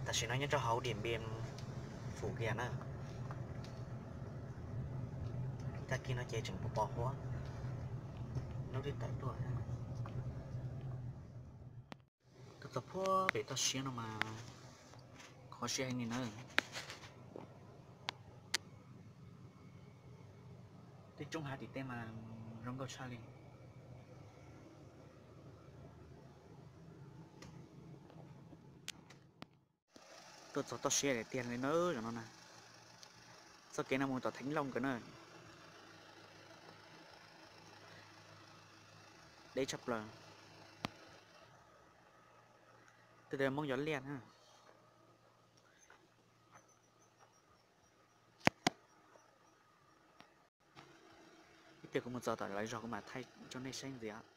Tam sim no nyob rau hauv Điện Biên Phủ kiag na. Tag kis no ces tseem pos pos huab, lub twb tawm tuaj. Tuaj txog puag pem toj siab no mas kho siab heev li na. Tej roob hav tim tej mas zoo nkauj tshaj li. Tuaj txog toj siab tiag li na, zaum no na. Txoj kev no mus tom Theev Looj nkawd na. Deb tshaj plaws. Tej tus Hmoob Yos Liaj na. Ib pliag kuv mus txog tom lawv zos kuv mam thaij rau nej saib ntxiv.